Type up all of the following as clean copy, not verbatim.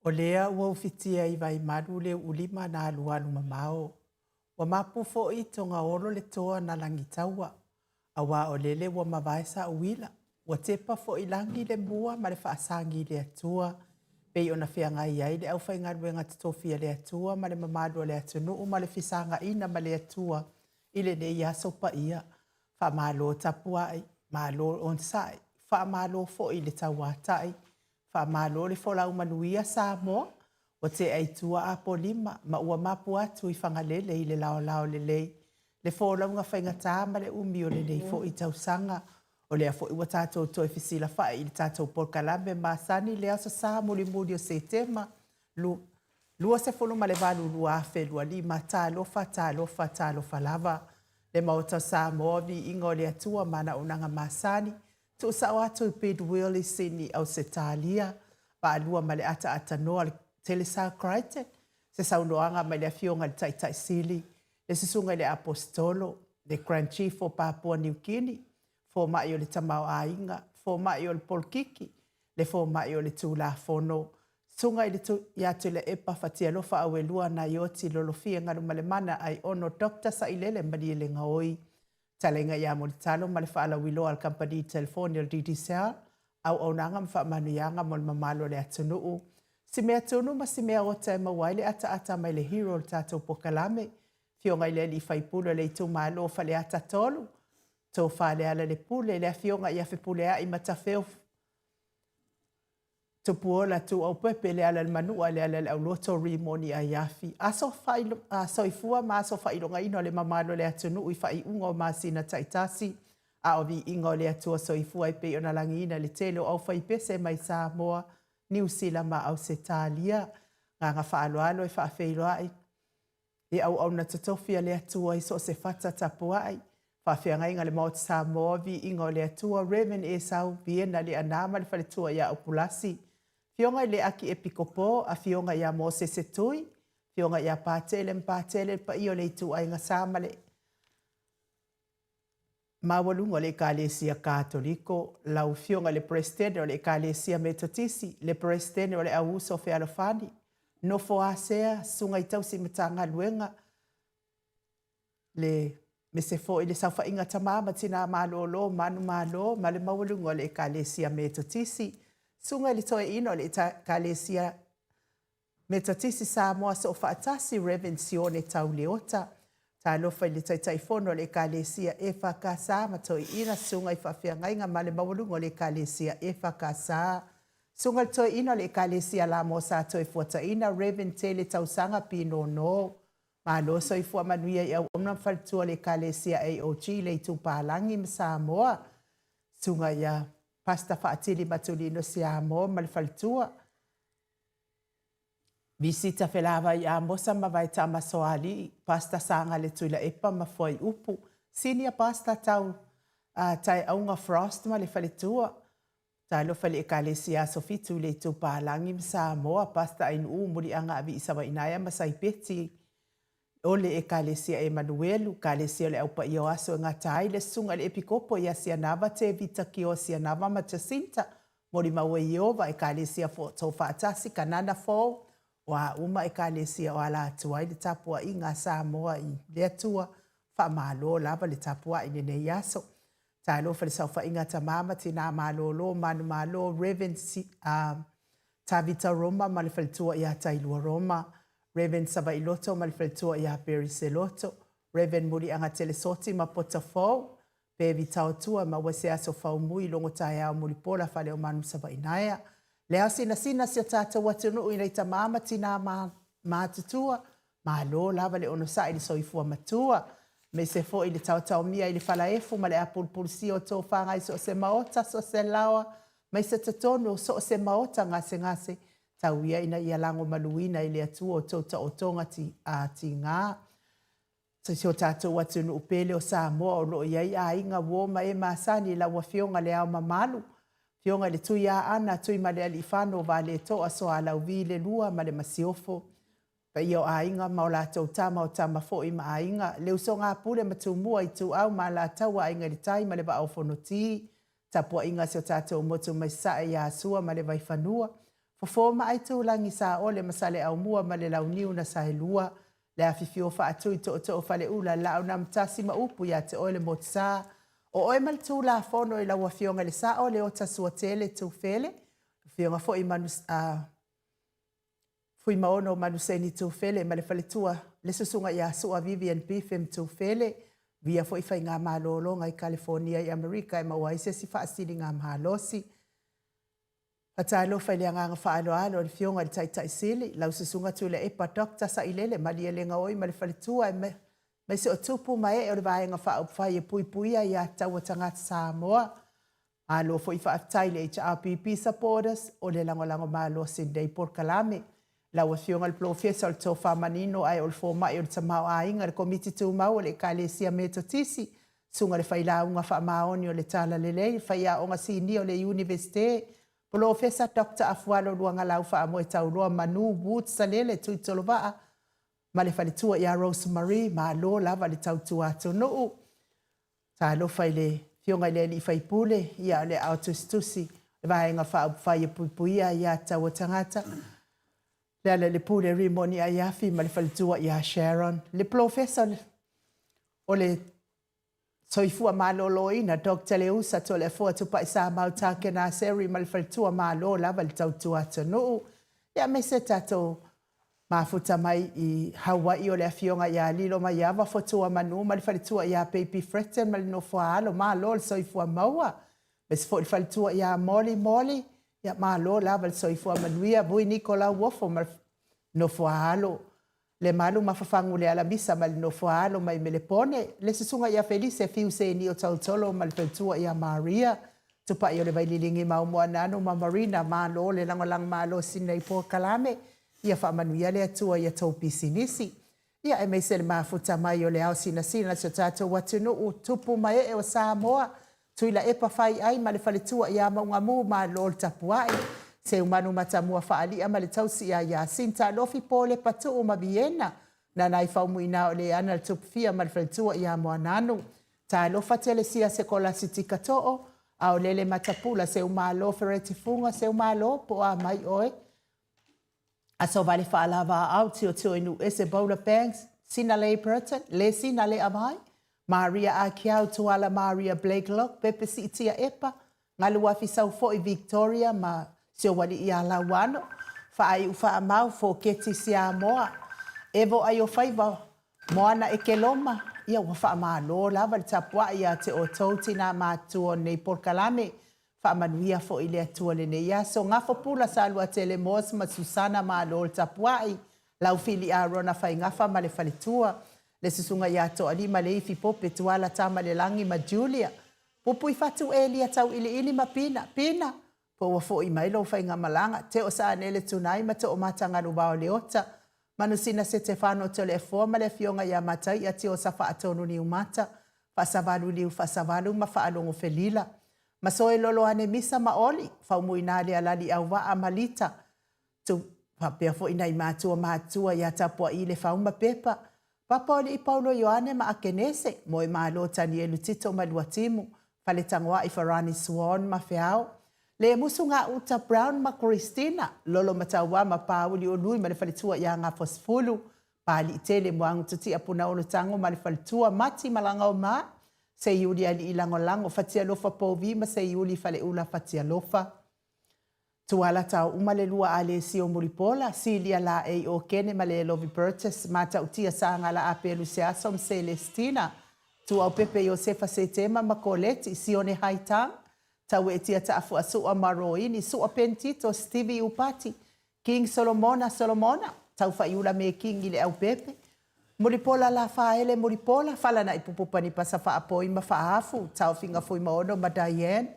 O lea ua ufitia i Vaimalu le uulima na alualu mamao. Ua mapu foi i Togaolo le toa na Lagitaua, aua o lele ua mavae saauila, ua tepa foi i lagi le mua ma le faasagi i le Atua, pei ona feagai ai le aufaigaluega totofi a le Atua ma le mamalu o le atunuu ma le fesagaina ma le Atua i lenei aso paia. Faamalo tapuai, malo onosai, faamalo foi i le tauatai, Faamalo le folau manuia Samoa, ua tea i tua Apolima ma ua mapu atu i Fagalele i le laolao lelei le folauga faigata ma le umi o lenei foi tausaga. O lea foi ua tatou toe fesilafai i le tatou polokalame masani le Aso Sa mulimuli o Setema 28 2025. Talofa, talofa, talofa lava. Le Maota o Samoa, viiga o le Atua ma ana auaunaga masani, Tuusao atu i Bidwill i Sydney, Ausetalia, Vaalua ma le ataaatanoa le Telesar Crichton, se saunoaga mai le Afioga i le Taitai Sili, le Susuga i le Aposetolo, le Grand Chief o Papua Niu Kini, Fomai o le Tamaoaiga, Fomai o le Polokiki, le Fomai o le Tulafono, Susuga i le ia Tuilaepa Fatialofa Auelua Naioti Lolofia Galumalemana Aiono Doctor Sailele Malielegaoi, Talaiga ia Mulitalo ma le faalauiloa a le Kamupani Telefoni o le Digicel, auaunaga ma faamanuiaga mo le mamalu o le atunuu. Si mea tunu ma si mea ota e maua ai le ataata mai le hero o le tatou pokalame, Afioga i le Alii Faipule o le Itumalo o Faleata 3, Tofa Lealailepule, le Afioga ia Fepuleai Matafeo Tupuola Tuuaupepe, Lealailemanua, Lealaileauloto, Rimoni Aiafi. Aso soifua ma aso faailogaina o le mamalu o le atunuu i faaiuga o masina taitasi, a o viiga o le Atua soifua e pei ona lagiina le tele o aufaipese mai Samoa, Niu Sila ma Ausetalia. Agaga faaaloalo e faafeiloai I auauna totofi a le Atua i so o se fata tapuai, faafeagaiga le Maota Samoa, Viiga o le Atua, Rev. Esau Viena Leaana ma le faletua ia Aupulasi, Afioga i le Akiepikopo, Afioga ia Mosese Tui, Afioga ia Patele ma Patele, le paia o le Ituaiga Sa ma le Maualuga o le Ekalesia Katoliko, lau Afioga i le Peresetene o le Ekalesia Metotisi, le Peresetene o le Au Uso Fealofani, Nofo Asea, Susuga i Tausi Matagaluega, le mese foi le saofaiga tama ma tina malolo, manumalo ma le maualuga o le Ekalesia Metotisi, Susuga i le Toeaina o le Ekalesia Metotisi Samoa Soofaatasi, Rev. Sione Tau Leota. Talofa i le Taitaifono o le Ekalesia EFKS ma Toeaina, Susuga i Faafeagaiga ma le Maualuga o le Ekalesia EFKS, Susuga i le Toeaina o le Ekalesia Lamo Sa Toefuataina, Rev. Tele Tausaga Pinono. Malo soifua manuia i auauna ma faletua o le Ekalesia AOG i le Itupalagi ma Samoa. Susuga ia Pastor Faatili Matulino Siamo ma le faletua. Visita Felavai Amosa ma Vaetama Soalii, Pastor Sagale Tuilaepa ma Fuaiupu, Senior Pastor Tau Taeauga Frost ma le faletua, Talofa i le Ekalesia Aso Fitu i le Itupalagi ma Samoa, Pastor Ainuu Muliaga Avii Savainaea ma Saipeti o le Ekalesia Emanuelu, Ekalesia o le Au Paia o Aso e gata ai le Susuga i le Epikopo ia Sianava Tevita Kioa Sianava ma Jacinta Molimau e Ieova, Ekalesia Soofaatasi, Kanana Fou, o a uma Ekalesia o ala atu ai le tapuaiga a Samoa i le Atua, faamalo lava le tapuai i lenei aso. Talofa i le saofaiga a tama ma tina malolo, manumalo, Rev. Tavita Roma ma le faletua ia Tailua Roma, Rev. Savailoto ma le faletua ia Perry Seloto, Rev. Muliaga Telesoti ma Pota Fou, Pevi Taotua ma ua se aso faumui logo taeao mulipola Faleomanu Savainaea. Le ao sinasina si o tatou atunuu i nai tama ma tina matutua, Malo lava le onosai i le soifua matua, aemaise foi le taotaomia i le falaefu ma le apulupulusia o tofaga i so o se maota, so o se laoa, maise totonu o so o se maota gasegase, tau ia ina ia lagomaluina i le Atua o tou taotoga tiga. Si o tatou atunuu pele o Samoa o lo o i ai aiga, uo ma e masani i lau Afioga Le Ao Mamalu, Afioga i le Tuiaana, Tuimalealiifano, Valetoa, Soalauvi, Lelua ma le Masiofo. Paia o aiga ma o latou tama, o tama foi ma aiga, le usoga a Pule ma Tumua, Ituau ma Alataua, Aiga i le Tai ma le Vaa o Fonoti, tapuaiga a si o tatou motu mai Sasae ia Sua ma le Vaifanua, Fofo ma Aitulagi, Saole ma Saleaaumua ma le Launiu na Saelua, le afifio o Faatui, Tootoo o Faleula, Laaunamtasi ma upu ia te oe le Motusa, o oe ma le Tulafono i lau Afioga i le Sao Leota Suatele Tufele, Afioga foi i Manu, Fuimaono Manuseni Tufele ma le faletua le Susuga ia Sua Vivian Bifem Tufele, via foi faigamalologa i Kalifonia i Amerika e maua ai se isi faasiligamalosi. Faatalofa i le agaga faaaloalo i le Afioga i le Taitai Sili, lau Susuga Tuilaepa Doctor Sailele Malielegaoi ma le faletua aemaise o tupu ma ee o le Vaega Faaupufai e Puipuia Aiatatau a Tagata Samoa. Malo foi faafetai i le HRPP supporters o le lagolago malosi i lenei polokalame. Lau Afioga i le Polofesa o le Tofa Manino ae o le Fomai o le Tamaoaiga i le Komiti Tumau a le Ekalesia Metotisi, Susuga i le Failauga Faamaoni o le Talalelei, le Faiaoga Sinia o le Iunivesite, Polofesa Doctor Afualo Luagalau Faamoe Tauloa Manu Woods Salele Tuitolovaa ma le faletua ia Rose Marie, malo lava le tautua atunuu. Talofa i le Afioga i le alii faipule, ia o le aao tusitusi, le Vaega Faaupufai e Puipuia Aiatatau a Tagata, Lealailepule Rimoni Aiafi ma le faletua ia Sharon, le Polofesa o le Soifua Maloloina, Doctor Leusa Toleafoa Tupai Samau Takenaseri ma le faletua, malo lava le tautua atunuu. Ia aemaise tatou mafuta mai i Hawaii o le afioga ia Lilo Maiava Fotua Manu ma le faletua ia Baby Fretton ma le nofo a alo, malo le soifua maua. Aemaise foi le faletua ia Molly Molly, ia malo lava le soifua manuia. Vui Niko Lauofo ma le nofo a alo. Lemalu Mafafagu Lealamisa ma le nofo a alo mai Melepone, le susuga ia Felise Fiu Senio Tautolo ma le faletua ia Maria, Tupai o le Vaililigi Mau Moananu ma Marina, malo le lagolago malosi i lenei polokalame, ia faamanuia le Atua i a tou pisinisi. Ia aemaise le mafuta mai o le ao sinasina o si o tatou atunuu, tupu ma ee o Samoa, Tuilaepa Faiai ma le faletua ia Maugamu, malo le tapuai. Seumanu Matamua Faalia ma le tausi ia Yasinta Alofi Polepa Tuu ma Viena, Nanai Faumuina o Leana le Tupufia ma le faletua ia Moananu. Talofa Telesia Sekolasitika Too, Aolele Matapula Seumalo Fereti Fuga Seumalo po o a mai oe. Asovale Faalavaau Tiotio i Nuuese Bola Banks, Sinalei Burton, Le Sinale Avai, Maria Akiau Tuala Maria Blakelock Pepe Siitia Epa, Galuafi Saufoi Victoria ma si ou alii ia Lauano, Faaiu Faamau Foketi Siamoa, Evo Aiofaiva Moana Ekeloma, ia ua faamalo lava le tapuai ia te outou tinā matutua o lenei polokalame. Faamanuia foi le Atua lenei aso. Gafo Pula Saluatele Moss ma Susana malo le tapuai. Laufili Arona Faigafa ma le faletua. Le susuga ia Toalima Leifi Pope Tuala Tamalelagi ma Julia. Pupuifatu Elia Tauiliili ma Pina. Pina, po ua foi mai lou faigamalaga. Teo Saanele Tunai ma Toomata Galuvao Leota. Manusina Setefano Toleafoa ma le Afioga ia Mataia Tiosa Faatonu Niumata, Faasavalu Liu Faasavalu ma Faalogo Felila, Masoe Loloane Misa ma Oli, Faumuina Lealali Auvaa ma Lita, Tu, faapea foi nai matua matutua ia Tapua'i Lefau ma Pepa, Papa o Alii Paulo Ioane ma Akenese, Moemalo Tanielu Tito ma Luatimu, Faletagoa'i Farani Swan ma Feao, Lemusu Gauta Brown ma Christina, Lolo Mataua ma Pāuli Ului ma le faletua ia Gafosefulu, Pāli'itele Moagututia Punaolo Tago ma le faletua Mati Malagaoma, Seiuli Alii Lagolago Fatialofa Povi ma Seiuli Faleula Fatialofa. Tuala tao uma le lua Alesio Mulipola, Silia Laei Okene ma Lelovi Burgess, Matautia Sagala Apelu Seaso ma Celestina, Tuaupepe Iosefa Setema ma Koleti, Sione Haitang, Tauetia Taafuasua ma Roini, Sua Pentito, Stevie Upati, King Solomona Solomona, Taufaiula me King i Leaupepe, Mulipola Lafaele Mulipola, Falanaʻi Pupu Panipasa Faapoi ma Faafu, Taofiga Fuimaono ma Diane,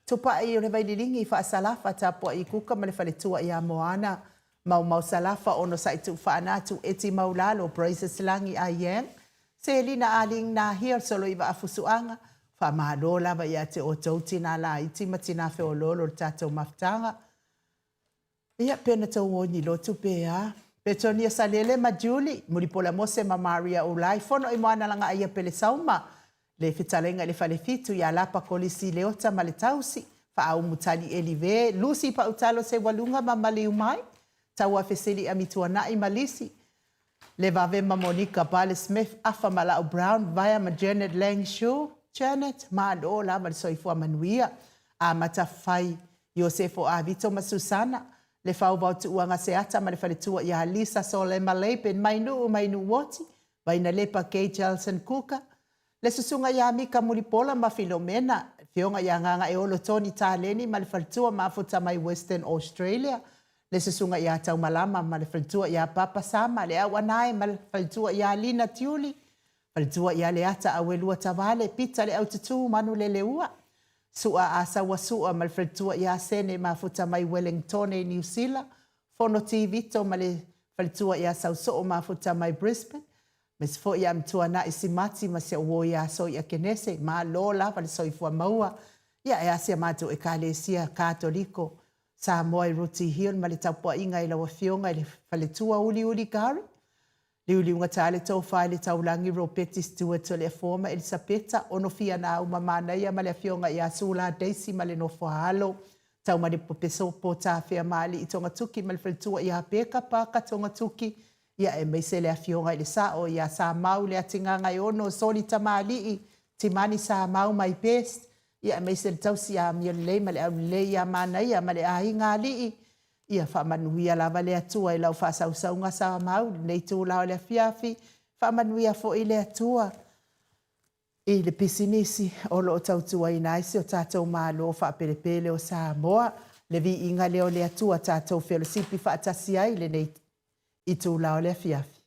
Tupai o le Vaililigi, Faasalafa, Tapuaʻi Kuka ma le Faletua ia Moana, Maumau Salafa, Onosai Tuufaana, Tueti Maulalo, Praises Lagi Ayang, Selina Aling Nahia, Soloiva Afusuaga, Faamalo lava ia te outou tinā laiti ma tinā feoloolo o le tatou mafutaga. Ia, pe na tou o ni lotu pe a. Petonia Salele ma Julie, Mulipola Mose ma Maria Ulai, Fono i Moana Lagaaia Pelesauma, le Fetalaiga i le Falefitu ia Lapa Kolisi Leota ma le Tausi, Faaumu Tali Elive, Lucy Pautalo Seualuga ma Maliumai, Taua Fesili Amituanai ma Lisi, Levave ma Monica Bale Smith, Afa Malau Brown, Vaea ma Janet Lang Shaw, Janet, Malo lava le soifua manuia, Amata Fai, Iosefo Avito ma Susana, Le Fauvao Tuuaga Seata ma le faletua ia Lisa Solema Laban mai Nuu mai Nuuoti, Vainalepa Gay Jelson Kuka, le Susuga ia Mika Mulipola ma Filomena, Afioga ia Gagaeolo Tony Taleni ma le faletua Mafuta mai Western Australia, le Susuga ia Taumalama ma le faletua ia Papa Sama, le Auanae ma le faletua ia Lina Tiuli, faletua ia Leata Auelua Tavale, Pita le Aututu Manuleleua, Sua Asaua Sua ma le faletua ia Sene Mafuta mai Wellingtone i Niu Sila, Fono T Vito ma le faletua ia Sausoo Mafuta mai Brisbane, aemaise foi ia Mtuanai Simati ma si au uo ia Soia Kenese, malo lava le soifua maua. Ia e a si a matou Ekalesia Katoliko Samoa i Rooty Hill ma le tapuaiga i lau Afioga i le Faletua Uliuli Gary, Liuliugata le tofa i le taulagi Ropeti Stewart Toleafoa ma Elisapeta Onofia Nauma Manaia ma le Afioga ia Sula Daisy ma le nofo a alo Taumanipo Pesopo Tafea Maalii Togatuki ma le faletua ia Peka Paka Togatuki ia aemaise le Afioga i le Sao ia Samau Leatigagaeono Soli Tamalii Timani Samau my best ia aemaise le tausi ia Amiolelei ma le Aulelei ia Manaia ma le aiga alii Ia faamanuia lava le Atua i lau faasausauga samau i lenei itula o le afiafi. Faamanuia foi le Atua i le pisinisi o lo o tautuaina ai si o tatou Malo faapelepele o Samoa. Le viiga lea o le Atua tatou felosipi faatasi ai i lenei itula o le afiafi.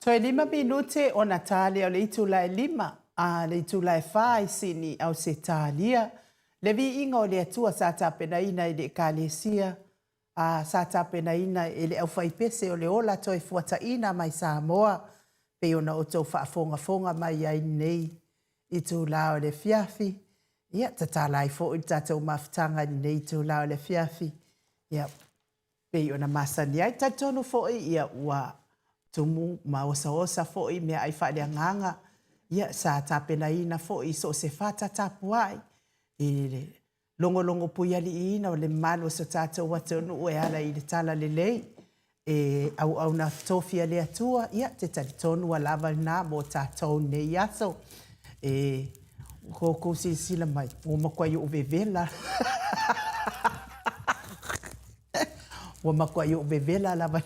Toe lima minute ona ta lea o le itula e lima, a le itula e fa i Sini, Ausetalia. Le viiga o le Atua sa tapenaina i le Ekalesia, a sa tapenaina e le aufaipese o le ola toe fuataina mai Samoa, pei ona outou faafogafoga mai ai lenei itula o le afiafi. Ia, tatala ai foi le tatou mafutaga i lenei itula o le afiafi. Ia, pei ona masani ai. Talitonu foi ia ua tumu ma osaosa foi meaai faaleagaga ia sa tapenaina foi i so o se fata tapuai i le logologo puialiiina o le mamalu o so tatou atunuu e ala i le talalelei e auauna tofi a le Atua, ia te talitonu ua lava lena mo tatou nei aso. E ua outou silasila mai, ua matuai ou vevela. Ua matuai ou vevela lava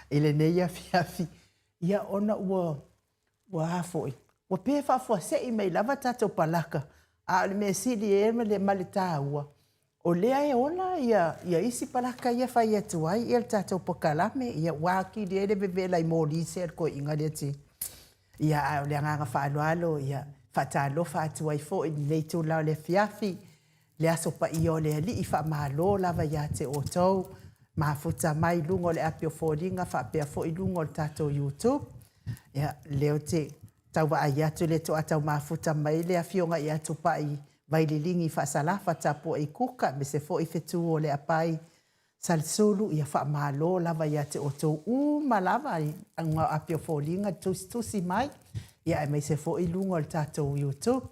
i lenei afiafi, ia ona ua, ua a foi, ua pei e faafuasei mai lava tatou palaka, a o le mea sili e ma le taua, o lea e ola ia, ia isi palaka ia fai atu ai ia le tatou pokalame, ia ua atili ai le vevela i moli se a le toeaina lea ti. Ia, a o le agaga faaaloalo, ia, faatalofa atu ai foi i lenei itula o le afiafi, le aso paia o le Alii, faamalo lava ia te outou, mafuta mai luga o le api o foliga faapea foi luga o le tatou YouTube. Ia, lea ou te tau vaai atu le toa tau mafuta mai le afioga ia Tupai Vaililigi Faasalafa Tapuai Kuka, aemaise foi fetu o Leapai Salesulu, ia faamalo lava ia te outou uma lava i luga o api o foliga tusitusi mai, ia aemaise foi luga o le tatou YouTube.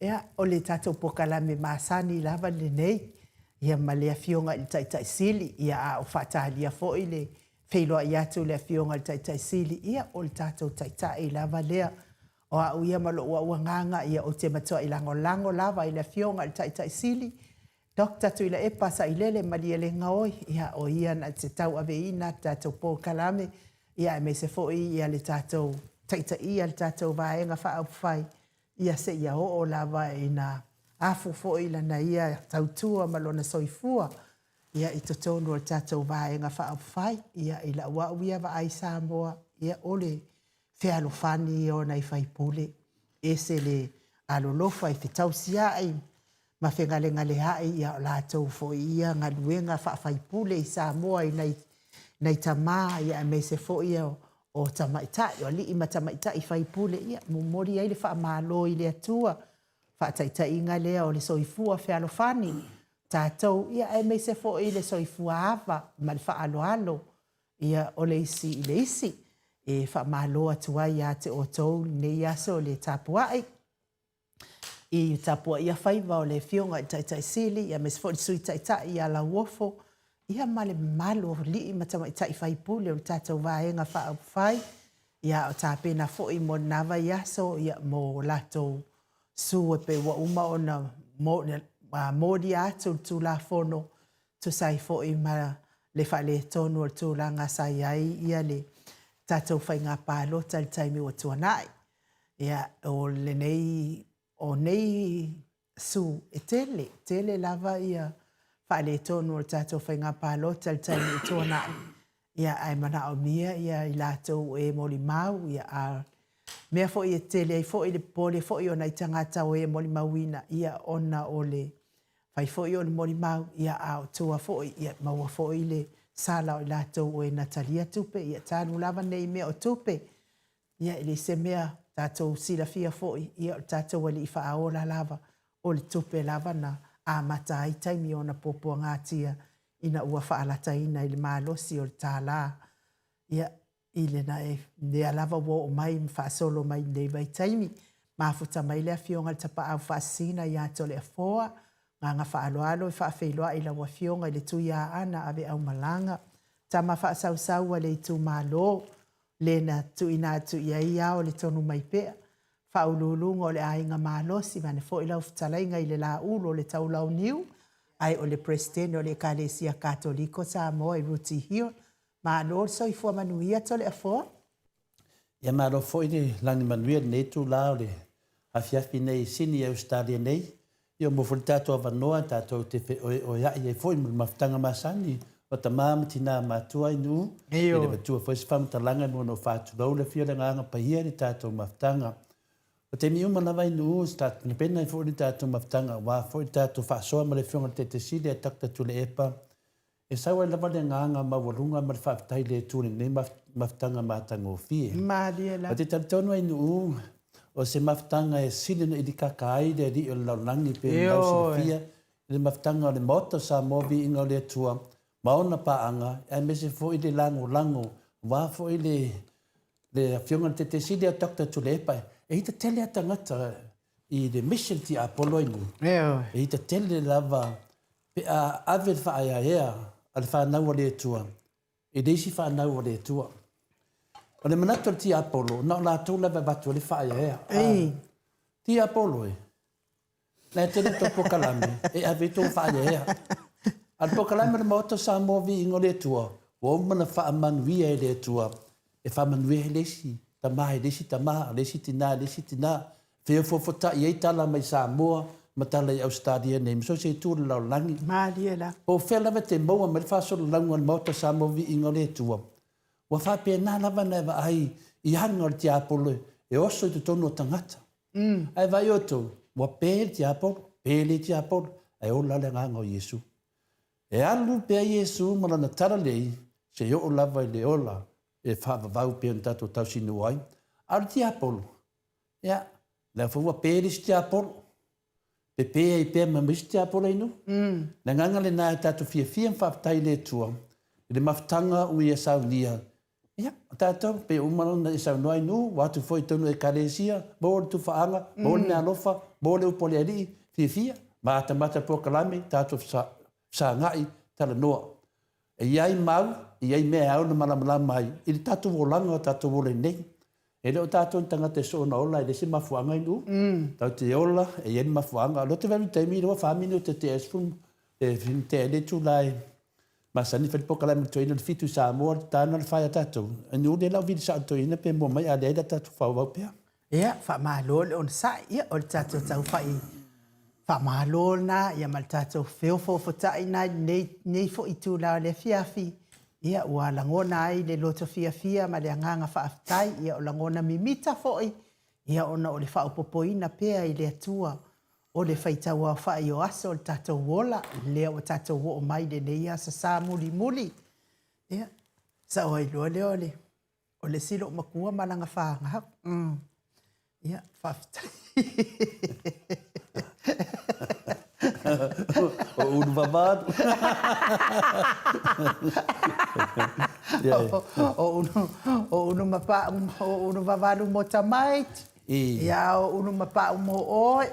Ia, o le tatou pokalame masani lava lenei, ia ma le Afioga i le Taitai Sili, ia a o faatalia foi le feiloai atu i le Afioga i le Taitai Sili, ia o le tatou Taitai lava lea. O au ia ma lou au agaga, ia ou te matuai lagolago lava i le Afioga i le Taitai Sili, Doctor Tuilaepa Sailele Malielegaoi, ia o ia na te tauaveina le tatou polokalame, ia aemaise foi ia le tatou taitaia le tatou Vaega Faaupufai, ia seia oo lava ina afu foi lana ia tautua ma lona soifua ia i totonu o le tatou Vaega Faaupufai. Ia i lau au ia vaai Samoa, ia o le fealofani ia o nai faipule, ese le alolofa e fetausiai ma fegalegaleai ia o latou foi ia galuega faafaipule i Samoa i nai, nai tama ia aemaise foi o, o tamaitai, o alii ma tamaitai faipule, ia momoli ai le faamalo i le Atua, faataitaiga lea o le soifua fealofani tatou, ia aemaise foi le soifua ava ma le faaaloalo ia o le isi i le isi. E faamalo atu ai ia te outou lenei aso le tapuai i tapuaia faiva o le Afioga i le Taitai Sili, aemaise foi le Sui Taitai ia Lauofo, ia ma le mamalu o alii ma tamaitai faipule o le tatou Vaega Faaupufai, ia o tapena foi mo lena vaiaso ia mo latou su e pei ua uma ona molia atu le Tulafono tusa ai foi ma le faaletonu o le tulaga sa i ai ia le tatou faiga palota i le taimi ua tuanai. Ia, o lenei, o nei su e tele, tele lava ia faaletonu o le tatou faiga palota i le taimi ua tuanai. Ia, ae manaomia ia i latou e molimau, ia, a mea foi e tele ai foi le popole foi o nai tagata o e molimauina, ia, ona o le fai foi o le molimau, ia, a o tua foi, ia, maua foi le sala o i latou o e na talia tupe, ia, talu lava nei mea o tupe, Ia, e leai se mea tatou silafia foi, ia o le tatou Alii Faaola lava, o le tupe lava na amata ai taimi o ona puapuagatia ina ua faalataina i le malosi o le tālā. Ia, i lea lava ua oo mai ma faasolo mai i lenei vaitaimi. Mafuta mai le Afioga i le Tapaau Faasisina ia Toleafoa, agaga faaaloalo e faafeiloai i lau Afioga i le Tuiaana Aveaumalaga, tama faasausau a le itumalo, le na tuuina atu i ai ao le tonu mai pea, faauluuluga o le aiga malosi, vaeane foi lau fetalaiga i le Laulu o le Taulauniu, ae o le Peresetene o le Ekalesia Katoliko Samoa i Rooty Hill. Malo le soifua manuia Toleafoa. Ia malo foi le lagi manuia i lenei itula o le afiafi nei i Sini i Ausetalia nei. Ia ua maua foi le tatou avanoa tatou te feoeoea'i ai foi ma le mafutaga masani. o tama ma tinā matua i Nu'u, i le avatua foi se faamatalaga e mua ona ou faatulou le afio o le Agaga Paia i le tatou mafutaga. O taimi uma lava i Nu'u, sa tapena ai foi le tatou mafutaga aua foi le tatou faasoa ma le Afioga i le Taitaisili a Doctor Tuilaepa, e sau ai lava le agaga maualuga ma le faafetai i le Atua i lenei mafutaga matagofie. Malie lava. Ou te talitonu ai Nu'u, o se mafutaga e sili ona ilikaka ai le Alii o le lalolagi pei ona lausilafia i le mafutaga o le Maota o Samoa Viiga o le Atua ma ona paaga, aemaise foi le lagolago aua foi le le Afioga i le Taitaisili a Doctor Tuilaepa, e ita tele a tagata i le mission tiapolo ai nei. E ita tele lava pe a ave le faaeaea a le fanau a le Atua i le isi fanau a le Atua. O le manatu o le tiapolo, na o latou lava e avatu ai le faaeaea. Tiapolo e, Na e tele tou polokalame e ave ai tou faaeaea. A o le polokalame o le Maota o Samoa Viiga o le Atua, ua uma ona faamanuia e le Atua e faamanuia ai le isi tama i le isi tama, le isi tina i le isi tina, feofoofotai ai tala mai Samoa ma tala i Ausetalia nei ma so o se itu o le lalolagi. Malie lava. Po o fea lava e te maua mai le faasololauga o le Maota o Samoa Viiga o le Atua, ua faapena lava ona e vaai i aga o le tiapolo e oso i totonu o tagata. Ae vaai outou, ua pe le tiapolo, pe le tiapolo, ae ola le agaga o Iesu. E alu pea Iesu ma lana talalei seia oo lava i le ola e faavavau pei ona tatou tausinuu ai. A o le tiapolo, ia, lea foi ua pe le isi tiapolo, pepe ai pea ma isi tiapolo i nuu. Le agaga lena e tatou fiafia ma faafetai i le Atua i le mafutaga ua ia saunia. Ia, o tatou, pei uma ona e saunoa ai nuu, ua atu foi i totonu o Ekalesia, maua le tufaaga, maua le meaalofa, maua le upu a le Alii, fiafia, matamata polokalame, tatou fesagai, talanoa. E i ai mau, e i ai mea e ao ona malamalama ai i le tatou olaga o tatou ola nei. E le o tatou ni tagata e soona ola e leai se mafuaaga i nuu. Tatou te ola, e i ai le mafuaaga. O lota vave taimi ua fa minute te sefulu e tea ai le itula e masani fai le polokalame toeaina le fitu i Samoa, le tana le fai a tatou. E nuu lea lau vili sao le toeaina pe mua mai a leai la tatou faaauau pea. Ia, faamalo le onosai. Ia, o le tatou taufai faamalo lena, ia ma le tatou feofoofotai lena i lenei foi itula o le afiafi. Ia, ua lagona ai le loto fiafia ma le agaga faafetai, ia, o lagona mimita foi, ia, ona o le faaopoopoina pea i le Atua o le faitauaofai o aso o le tatou ola, lea ua tatou oo mai i lenei aso sa mulimuli. Ia, sao ai loa lea o le O le isi loomatua ma lana fanau. Ia, faafetai. O ulu vavalu. O ulu, o ulu mapa'u, o ulu vavalu mo tamaiti. Ia, o ulu mapa'u mo oe.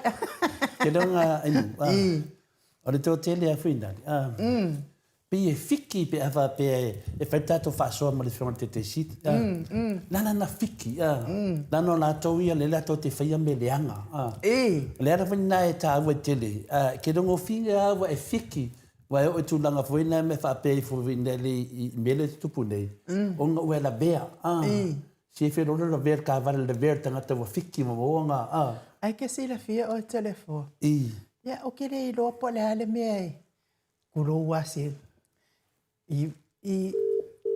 Ke longa inu. O le toatele a Fuinali. Pei e fiki pe a faapea e fai le tatou faasoa ma le Afioga i le Taitaisili. Lana na fiki, lana o latou ia lea latou te faia mea leaga. O le ala foi lena e taua ai tele, ke logofie lava ua e fiki, ua e oo i tulaga foi na e faapea ifo i mea lea e tutupu nei, ona ua e lavea. Silafia loa le lavea le taavale, lavea le tagata ua fiki ma ua ona. Ae ke silafia oe Toleafoa? Ia, ou te le iloa po o le a le mea e Tulou a se i, i,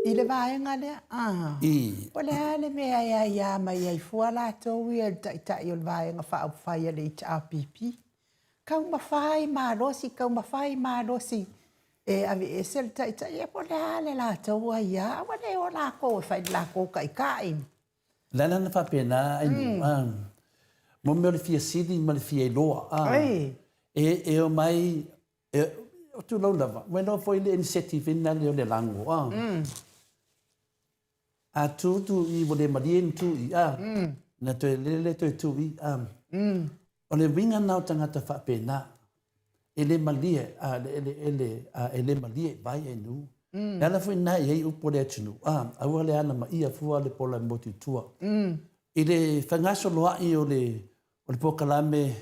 i le vaega lea. Ah. I. Po o le a le mea e aiā mai ai fua latou ia i le taitai o le Vaega Faaupufai a le HRPP. Taumafai malosi, taumafai malosi e aveese le taitai, ia po o le a le latou aiā, aua le o latou e fai le latou taitai. O le ala na faapena ai nuu, a, mo mea o le fia sili ma le fia iloa, a, e, e omai E, tulou lava, ua iloa foi le iniseti foi lea o le lago, a. A tu tu i, ua le malie ni tu i, a. Na toe lele le toe tu i, a. O le uiga na o tagata faapena, e le malie, a, le eleele, a, e le malie i vai e nuu. Le ala foi lena e i ai upu a le atunuu, a, aua le alamaia fua le pola e motu i tua. I le faigasoloai o le, o le polokalame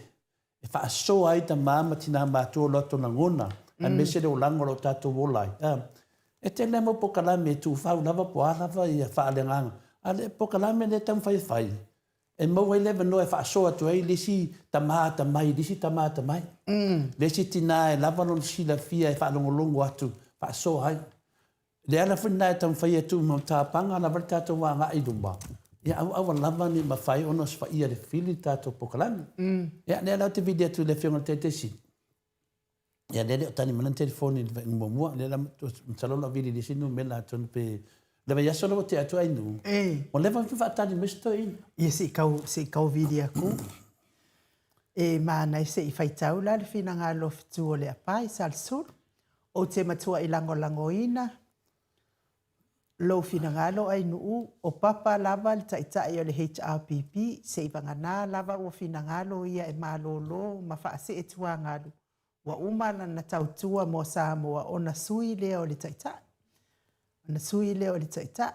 e faasoa ai tama ma tinā matua o latou lagona, aemaise le olaga o lo o tatou ola ai. E tele lava mau polokalame e tuufau lava po o a lava ia faaleagaga, a o le polokalame lea e taumafai e fai, e maua ai le avanoa e faasoa atu ai le isi tama atamai i le isi tama atamai, le isi tinā e lava lona silafia e faalogologo atu, faasoa ai. Le ala foi lena e taumafai atu ma tapaga lava le tatou agai i luma, ia aua aua lava ne i mafai ona osofaia e le fili le tatou polokalame. Ia, lea la ou te vili atu i le Afioga i le Taitaifono, ia lea e le o tali mai lana telefoni i le vaaiga muamua, lea la masalo o le a vili i le isi numera atonu pe le vaiaso lea ua tea atu Ainuu, ua leva ona faatali mai si toeaina. Ia se i tau, se i tau vili atu. E manaia se i faitau la le finagalo o fetu o Leapai, Salesulu. Ou te matuai lagolagoina lou finagalo Ainuu, o Papa lava le taitai o le HRPP, seivagana lava ua finagalo ia e malolo ma faasee tuagalu, ua uma lana tautua mo Samoa ona sui lea o le taitai. Ona sui lea o le taitai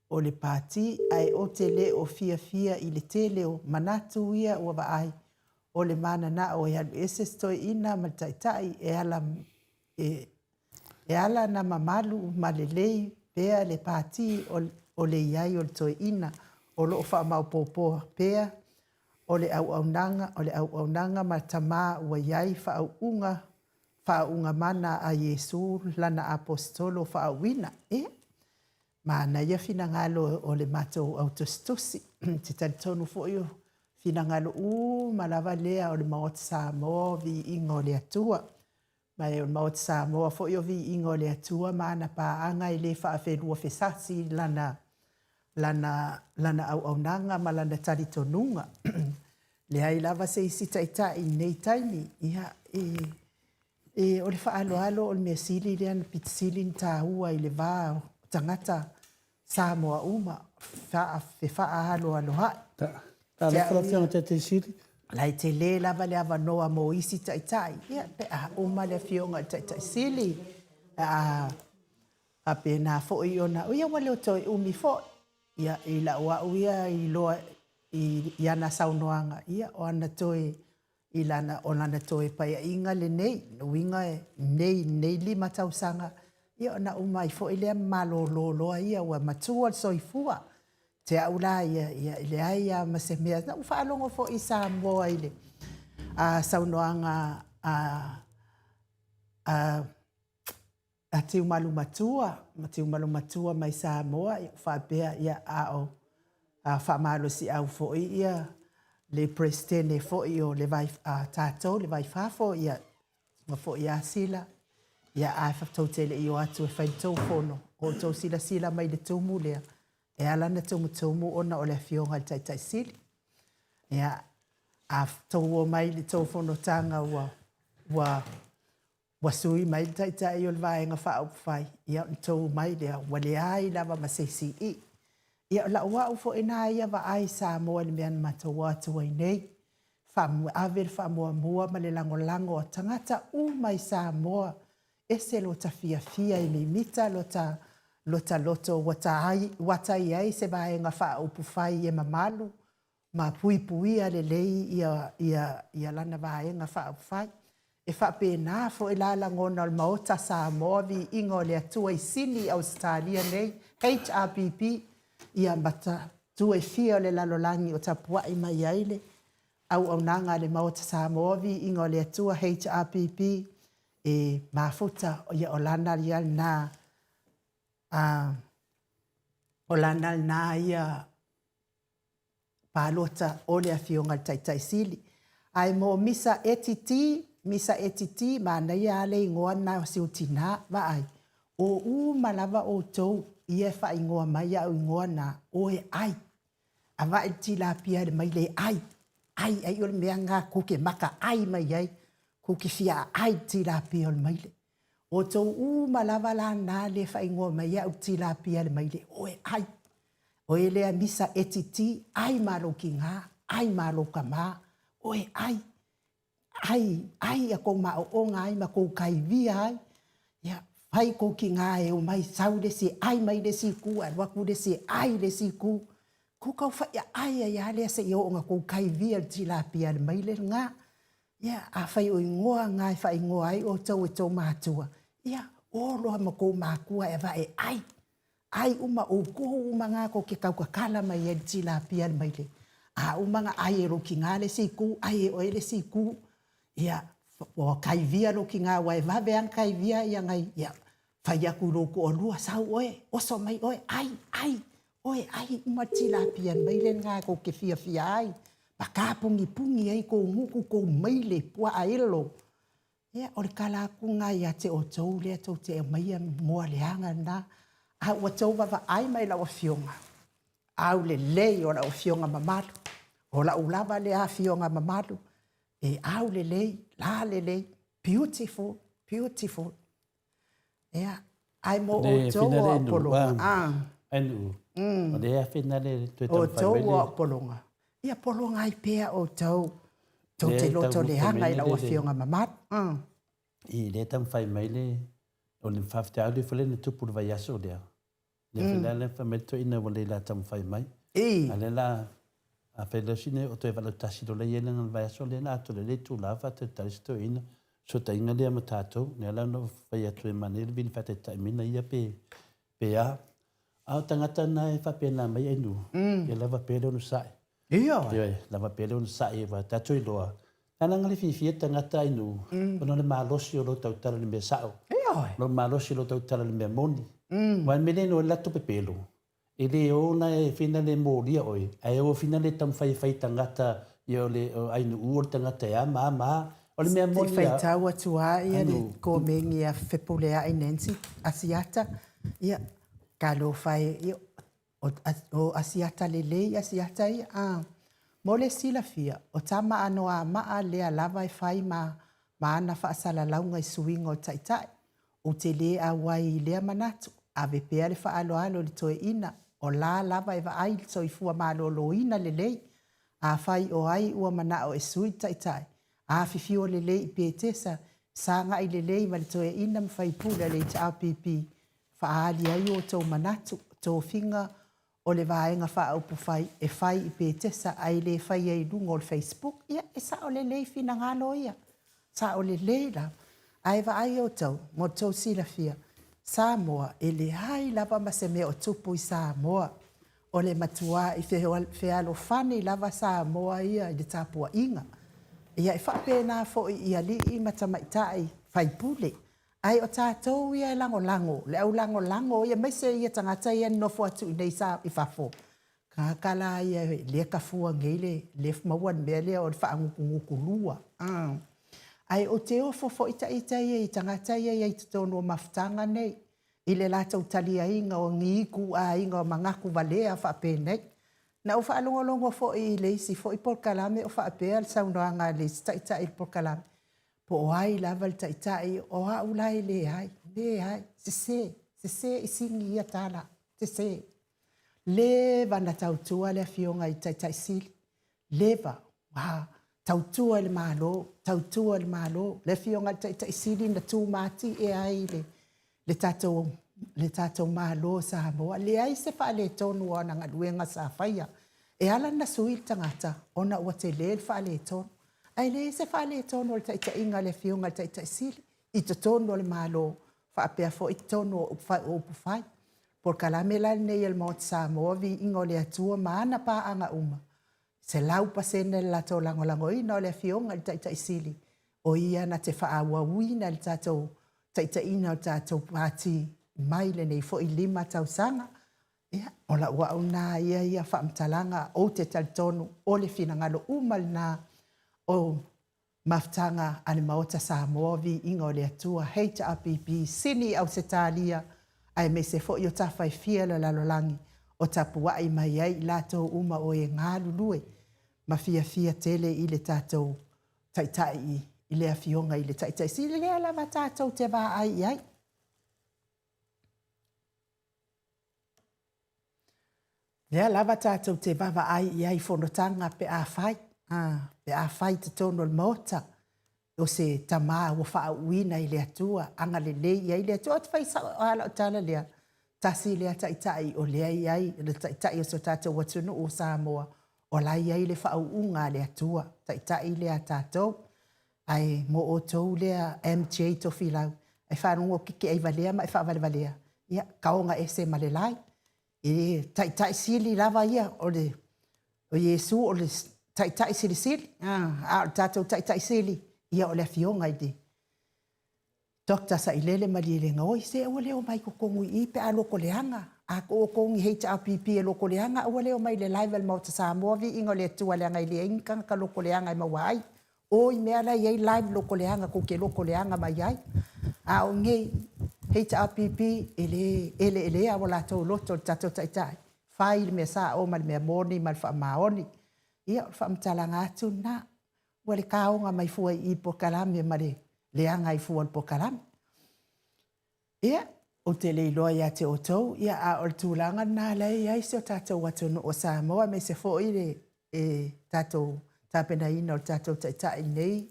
o le pati ae ou te le o fiafia i le tele o manatu ia ua vaai o le mananao e alu ese si toeaina ma le taitai e ala e, e ala na mamalu ma lelei pea le pati o le iai o le toeaina o lo o faamaopoopoa pea o le auaunaga o le auaunaga ma tama ua iai faauuga faauuga mana a Iesu lana apositolo faauuina. E manaia finagalo o le matou au tusitusi. Ou te talitonu foi o finagalo uma lava lea o le Maota Samoa o Viiga o le Atua. Ma o le Maota Samoa foi o Viiga o le Atua ma ana paaga e le faafeluafesasi lana, lana, lana auaunaga ma lana talitonuga. Leai lava se isi taitai i lenei taimi, ia, e, e, o le faaaloalo o le mea sili lea na pito sili ona taua i le va o tagata Samoa uma, fefaaloaloai. Talofa lau Afioga i le Taitai Sili. La e tele lava le avanoa mo isi taitai, ia, pe a uma le Afioga i le Taitai Sili, a faapena foi ona, ia ua le o toe umi foi, ia, i lau au ia iloa i ana saunoaga, ia, o ana toe i lana, o lana toe paeaiga lenei, lona uiga nei, nei 5 tausaga, ia ona uma ai foi lea ma malolo loa ia, ua matua le soifua. Te au la ia, ia e leai lava ma se mea. Na ou faalogo foi i Samoa i le saunoaga a, a a Tiumalu Matua, ma Tiumalu Matua mai Samoa, ia faapea, ia, a o a faamalosiau foi ia le Peresetene foi o le vai, a tatou, le vai fafo, ia, ma foi ia Sila, ia, a tou te le i o atu e fai le tou fono, o outou silasila mai i le tumu lea, e ala ona tumutumu ona o le Afioga i le Taitai Sili. Ia, a tou o mai i le tou fonotaga ua, ua, Ua sui mai le Taitai o le Vaega Faaupufai, ia ona tou mai lea, ua leai lava ma se isi i. Ia o lau au foi na ia vaai Samoa i le mea na matou o atu ai nei, ave le faamuamua ma le lagolago a tagata uma i Samoa, ese lota fiafia e mimita lota, lota loto ua ta ai, ua ta i ai se Vaega Faaupufai e mamalu ma puipuia lelei ia, ia, ia lana Vaega Faaupufai. E faapena foi la lagona o le Maota Samoa Viiga o le Atua i Sini i Ausetalia nei, HRPP, ia ma tu e fia o le lalolagi o tapuai mai ai le auaunaga a le Maota Samoa Viiga o le Atua HRPP e mafuta ia o lana ia lena a o lana lena ia palota o le Afioga i le Taitai Sili. Ae mo Misa Etiti, Misa Etiti, manaia lava le igoa lena o si ou tina, vaai, o uma lava outou ia e faaigoa mai au igoa na, o e ai. Avae le tilapia le maile e ai, ai, ai o le mea lena kou te maka ai mai ai, kou te fia aai le tilapia o le maile. Outou uma lava la na le faaigoa mai au tilapia le maile, o e ai. O e lea misa etiti, ai ma lou kigā, ai ma lou kamā, o e ai, ai, ai ia kou maʻoʻoga ai ma kou kaivia ai, ia, fai kou kigā e omai sau le isi e ai mai le isi itu, alu atu le isi e ai le isi itu, kou kau faiʻaʻai ai lava lea seia oo ina kou kaivia i le tilapia le maile lena. Ia, afai o igoa na e faaigoa ai outou e tou matua, ia, o loa ma kou makua e avae e ai. Ai uma oukou uma na kou te tautatala mai ai le tilapia le maile. A uma na ai e lou tina le isi itu, ai e oe le isi itu, ia, ua kaivia lou tina aua e vave lava ona kaivia ia nai, ia, Fai atu i lou toalua, sau oe, oso mai oe, ai, ai, oe, ai uma le tilapia maile lena tou te fiafia ai, ma tapunipuni ai tou gutu, tou maile, puaa elo. Ia, o le tala atu lena ia te outou lea tou te aumaia moa leaga lena, a ua outou vaavaai mai i lau Afioga, aulelei o lau Afioga mamalu, o lau lava lea Afioga mamalu, e aulelei, lalelei, beautiful, beautiful. Ia, ae mo outou o au pologa. Ai nuu, o le afe na le toe taumafai mai le... Outou o au pologa. Ia pologa ai pea outou, tou te loto leaga i lau Afioga mamalu. I le taumafai mai le, o le faafitauli foi lea na tupu i le vaiaso lea, Lea foi la lea fai mai le toeaina ua le la taumafai mai. A lea la, a fai loa sina o toe valautasi loa lea i ai le vaiaso lea la atoa lelei itula faatalitali si toeaina. Fesootaiga lea ma tatou, lea la na ou fai atu e manaia le vili faataitai mai na ia pe, pe a. A o tagata na e faapena mai ai nuu, ia lava pea le onosai. Ioe. Ioe, lava pea le onosai aua tatou iloa, na leaga le fiafia tagata ai nuu, ona o le malosi o lou tautala i le mea sao. Ioe. Lou malosi o lou tautala i le mea moni. Aua o le mea lea e iloa ai le latou pepelo, e le o la e fina le molia oe, ae o fina le taumafai e fai tagata ia o le ainuu o le tagata e a ma a ma a. O le mea moni lava. Se i faitau atu lava le komeni a Fepuleai Nancy Asiata, ia, talofa e, O Asiata lelei Asiata ia, a. Mo le silafia, o tama Anoamaa lea lava e fai ma ma ana faasalalauga i suiga o taitai. Ou te le auai i lea manatu, ave pea le faaaloalo i le toeaina, o la lava e vaai i le soifua maloloina lelei. Afai o ai ua manao e sui le taitai, afifio lelei i Petesa, sagai lelei ma le toeaina ma faipule a le HRPP Faaali ai o outou manatu, tofiga o le Vaega Faaupufai e fai i Petesa ae le faia i luga o le Facebook, ia e sao lelei finagalo ia, sao lelei lava. Ae vaai outou, mo le tou silafia, Samoa e leai lava ma se mea o tupu i Samoa. O le matuai fealofani lava Samoa ia i le tapuaiga. Ia e faapena foi i alii ma tamaitai faipule. Ae o tatou ia e lagolago, le au lagolago ia, aemaise ia tagata ia e nonofo atu i inei i fafo, tagata la ia lea e tafua nei le, lea e maua le mea lea o le faagutugutu lua. Ae ou te ofo foi ita ia i tagata ia e i ai i totonu o mafutaga nei, i le latou taliaina o ni ituaiga o manatu valea faapenei. Na ou faalogologo foi i le isi foi polokalame o faapea le saunoaga a le isi taitai i le polokalame, Po o ai lava le taitai, o au la e leai, leai, sese, sese i sini ia tala, sese. Leva na tautua le afioga i Taitai Sili, leva, ua tautua i le Malo, tautua i le Malo. Le afioga i le Taitai Sili na tumatie ai le, le tatou, le tatou Malo o Samoa. Leai se faaletonu o ana galuega sa faia. E ala ona sui le tagata ona ua tele le faaletonu. Ae leai se faaletonu o le taitaiga a le Afioga i le Taitai Sili i totonu o le Malo faapea foi totonu o upufai. Polokalame la lenei a le Maota Samoa, Viiga o le Atua ma ana paaga uma, 100% le latou lagolagoina o le Afioga i le Taitai Sili, o ia na te faaauauina le tatou taitaiina o le tatou Pati mai lenei foi 5 tausaga. Ia, o lau au lena ia ia faamatalaga, ou te talitonu o le finagalo uma lena o mafutaga a le Maota Samoa, Viiga o le Atua, HRPP, Sini i Ausetalia, aemaise foi o tafa e fia o le lalolagi o tapuai mai ai i latou uma o e galulue ma fiafia tele i le tatou Taitai i le Afioga i le Taitai Sili lea lava tatou te vaai i ai. Lea lava tatou te vaavaai i ai i fonotaga pe a fai, pe a fai i totonu o le Maota, o se tama ua faauuina i le Atua, agalelei i ai le Atua. Ou te fai sao lava lau tala lea, tasi lea taitai o lea e i ai, le taitai o si o tatou atunuu o Samoa, o la e i ai le faauuga a le Atua, taitai lea a tatou. Ae mo outou lea MJ Tofilau, e faalogo tou te aivalea ma e faavalevalea, ia, taoga ese ma le lai. E taitai sili lava ia o le o Iesu o le taitai silisili, a o le tatou taitai sili, ia o le Afioga i le Doctor Sailele Malielegaoi, se aua le omai i totonu i i pe a lotoleaga. A tou outou ni HRPP e lotoleaga, aua le omai i le live a le Maota Samoa, viiga o le Atua leaga e leai ni tagata lotoleaga e maua ai. O i mea la e i ai live lotoleaga tou te lotoleaga mai ai. A o nei HRPP e le eleelea o latou loto i le tatou Taitai, fai le mea sao ma le mea moni ma le faamaoni. Ia, o le faamatalaga atu lena. Ua le taoga mai fua i i polokalame ma le leaga ai fua o le polokalame. Ia, ou te le iloa ia te outou, ia, a o le tulaga lena la e i ai si o tatou atunuu o Samoa, aemaise foi le e tatou tapenaina o le tatou Taitai i lenei,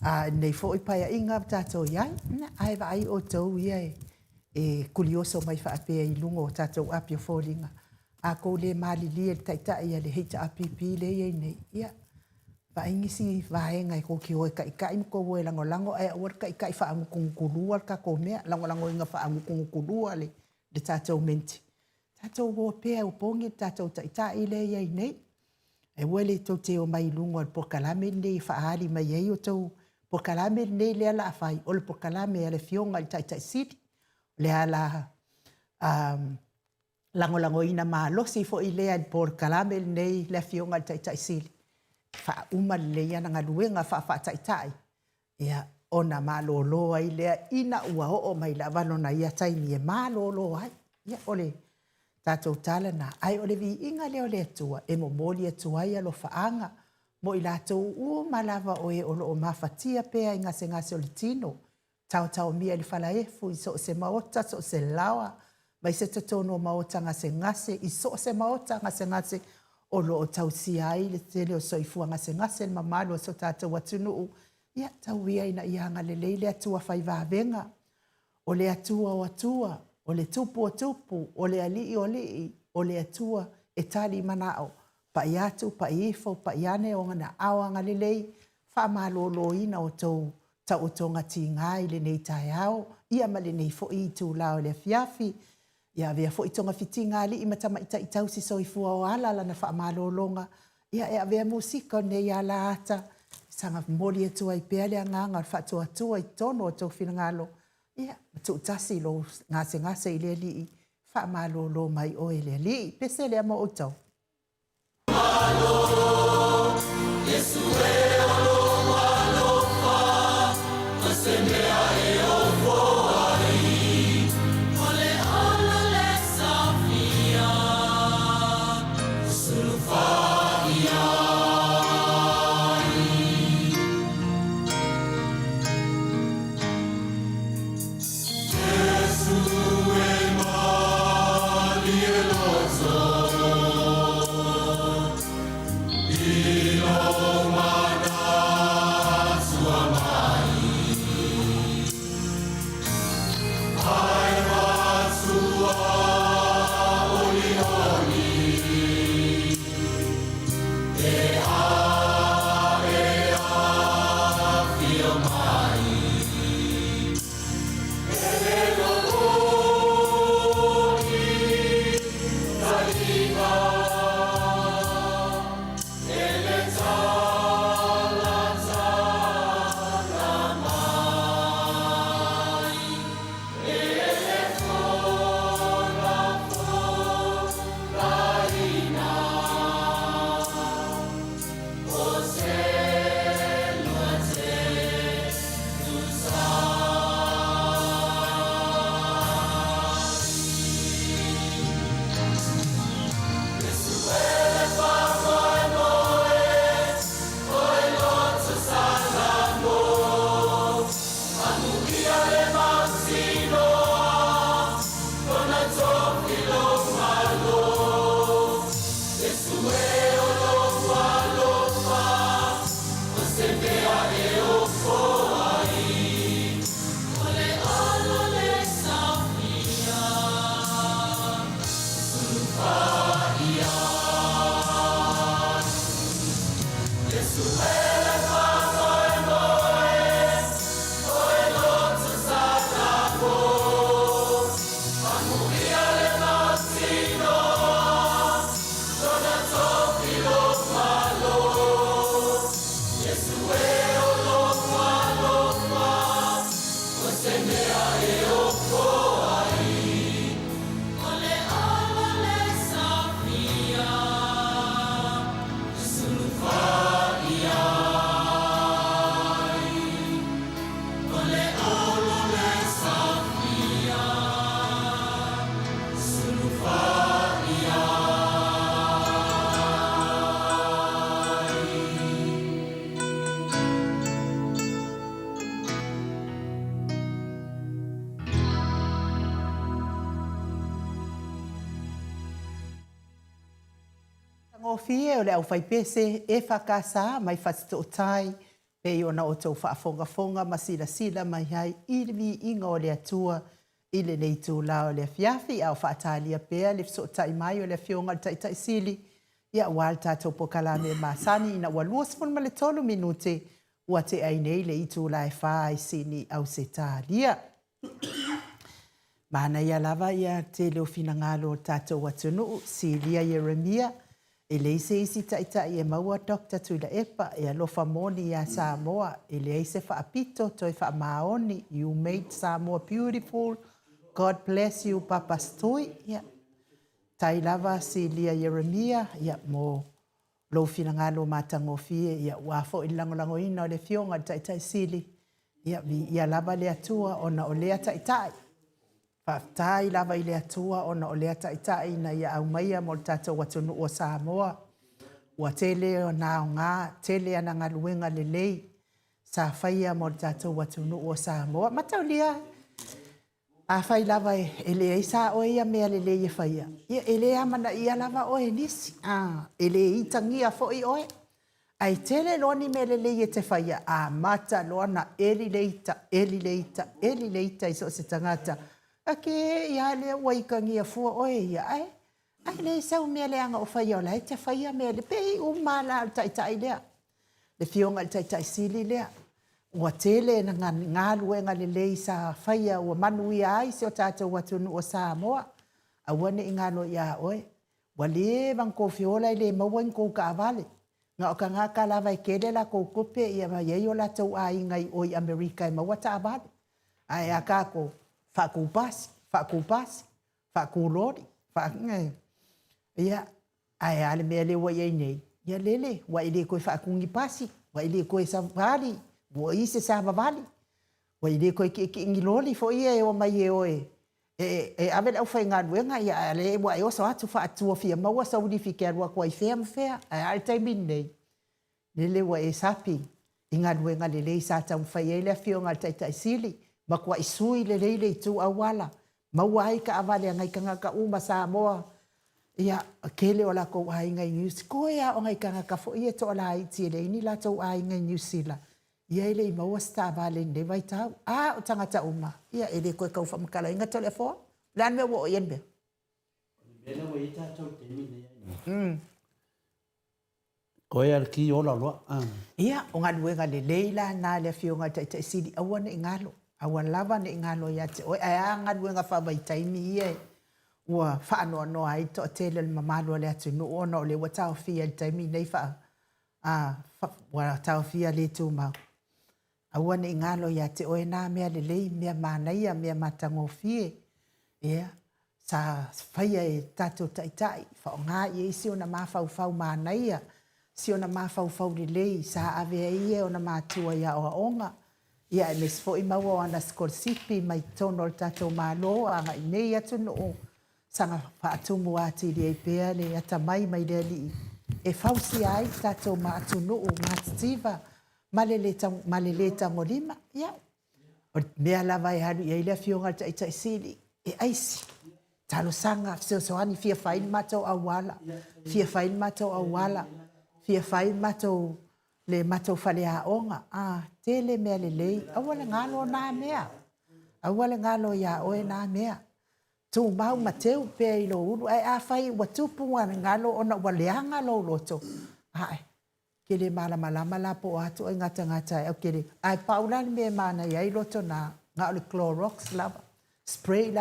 a, lenei foi Paeaiga ua tatou i ai. Ae vaai outou ia e kulioso mai faapea i luga o tatou api o foliga, a outou le malilie i le Taitai a le HRPP lea e i ai nei, ia, vaai nisi vaega e tou te o e taitai ma tou o e lagolago, ae aua le taitai faagutugutu le tatou mea, lagolagoina faagutugutu le tatou minti. Tatou o pea e opogi le tatou Taitai lea e i ai nei. Aua le tou te omai i luga o le polokalame lenei e faaali mai ai outou polokalame lenei lea o le a fai, o le polokalame a le Afioga i le Taitai Sili. O le ala lagolagoina malosi foi lea i le polokalame lenei le Afioga i le Taitai Sili, e faauma lelei ana galuega faa-Taitai, ia, ona malolo ai lea ina ua oo mai lava lona ia taimi e malolo ai. Ia, o le tatou tala lena, ae o le viiga lea o le Atua e momoli atu ai alofaaga mo i latou uma lava o e o lo o mafatia pea i gasegase o le tino, taotaomia i le falaefu i so o se maota, so o se laoa, aemaise totonu o maota gasegase, i so o se maota gasegase o lo o tausia ai le tele o soifua gasegase le mamalu o si o tatou atunuu. Ia, tau ia ina ia agalelei le Atua fai vavega, o le Atua o Atua, o le Tupu o Tupu, o le Alii o Alii, o le Atua e tali manao, pai atu, pai ifo, pai ane ona aao agalelei, faamaloloina outou taotoga tiga i lenei taeao, ia ma lenei foi itula o le afiafi. Ia avea foi togafitiga a alii ma tamaitai tausi soifua o ala lana faamalologa, ia e avea musika o lenei alaata, e saga momoli atu ai pea le agaga o le faatuatua i totonu o outou finagalo, ia ma tuutasi lou gasegase i le Alii, faamalolo mai oe e le Alii. Pese lea mo outou. Gofie o le aufaipese EFKS mai Fasitootai pei ona outou faafogafoga ma silasila mai ai i le viiga o le Atua i lenei itula o le afiafi, a o faatalia pea le fesootai mai o le Afioga i le Taitai Sili, ia aua le tatou polokalame masani ina ua 23 minute ua tea ai nei le itula e 4 i Sini, Ausetalia. Manaia lava ia tele o finagalo o le tatou atunuu, Silia Ieremia, e leai se isi taitai e maua Doctor Tuilaepa e alofa moni ia Samoa, e leai se faapito toe faamaoni, you made Samoa beautiful, God bless you Papa Stui. Ia, tai lava Silia Ieremia, ia, mo lou finagalo matagofie, ia, ua foi le lagolagoina o le Afioga i le Taitai Sili, ia, viia lava le Atua ona o lea taitai. Faafetai lava i le Atua ona o lea taitai na ia aumaia mo le tatou atunuu o Samoa. Ua tele ona aoga, tele ana galuega lelei sa faia mo le tatou atunuu o Samoa. Mataulia, afai lava e leai sa oe ia mea lelei e faia, ia e le amanaia lava oe e nisi, e le itagia foi oe. Ae tele loa ni mea lelei e te faia, amata loa ona eli le ita, eli le ita, eli le ita i so o se tagata. A ke ia lea ua itagia fua oe ia, ae ai leai sau mea leaga o faia o la e te faia mea le pei uma la o le taitai lea, le Afioga i le Taitai Sili lea. Ua tele na galuega lelei sa faia ua manuia ai si o tatou atunuu o Samoa. Aua ne i galo ia oe, ua leva ona tou feola e le maua ni tou taavale. Na o tagata lava e tele latou tupe ia ma iai o latou aiga i o i Amerika e maua taavale. Ae a tatou, faatu pasi, faatu pasi, faatu loli, ia, ae a le mea lea ua i ai nei, ia lele, ua e le toe faatu ni pasi, ua e le toe savali, ua i se savavali, ua e le toe tietie i ni loli foi ia e omai e o e ave le aufaigaluega, ia a o lea ua e oso atu faatua fia maua sou lifi e te alu atu ai i fea ma fea. Ae a le taimi lenei, lele ua e sapi i galuega lelei sa taumafai ai le Afioga i le Taitai Sili, matuai sui lelei le itu auala, maua ai taavale a nai tagata uma Samoa, ia, tele o latou aiga i Niu Sila, toe lava o nai tagata foi ia e toalaiti e leai ni latou aiga i Niu Sila, ia e le i maua se taavale i lenei vaitau. A o tagata uma, ia e le toe tau faamatalaina Toleafoa. O le a le mea ua oo i ai le mea? O le mea lea ua i ai tatou i le taimi lenei. Koe a le ki ola loa. Ia, o galuega lelei la na a le Afioga i le Taitai Sili, aua ne i galo, aua lava ne i galo ia te oe. Ae a galuega faavaitaimi ia ua faanoanoa ai le toatele o le mamalu o le atunuu ona o lea ua taofia i le taimi lenei faa, a, ua taofia le tumau. Aua ne i galo ia te oe na mea lelei, mea manaia, mea matagofie, ia, sa faia e tatou taitai, faaaoga i ai si ona mafaufau manaia, si ona mafaufau lelei sa ave ai ia e ona matua i aoaoga, ia aemaise foi maua o ana sikolasipi mai totonu o le tatou Malo agai nei atunuu, saga faatumu atili ai pea le atamai mai le Alii e fausia ai le tatou atunuu matitiva ma le le tagolima. Ia, o le mea lava e alu i ai le Afioga i le Taitai Sili, e aisi, talosaga, fesoasoani, fia fai le matou auala, fia fai le matou auala, fia fai le matou, le matou faleaoga. A, tele mea lelei, aua le galo na mea, aua le galo ia oe na mea. Tumau ma teu pea i lou ulu, ae afai ua tupu galo ona ua leaga lou loto, ae, ke le malamalama la po o a ituaiga tagata e, ae pau la le mea e manaia ai loto na, na o le Clorox lava, spray la.